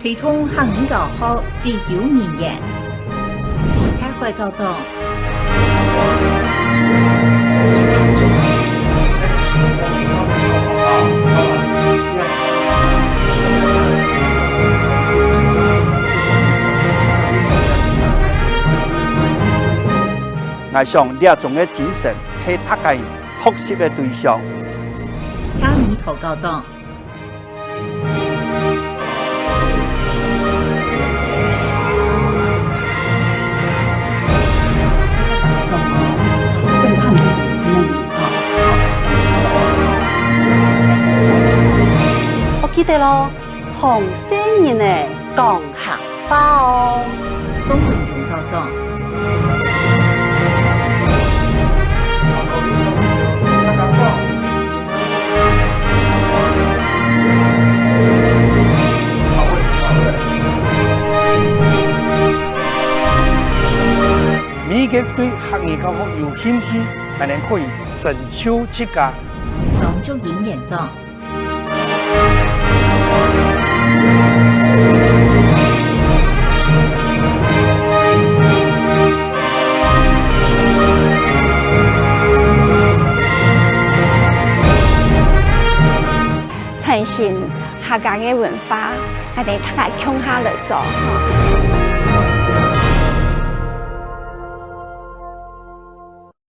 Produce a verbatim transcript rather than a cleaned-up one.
推動客語教學，自由語言。徐大海校長。 𠊎想這種个精神係大家學習个對象。車美桃校長。 愛記得哦，同細人仔講客話哦。宋文勇校長。 每一個對客語教學有興趣，還能可以成就自家。張竹英園長。 傳承客家个文化，𠊎兜大家共下來做，吼。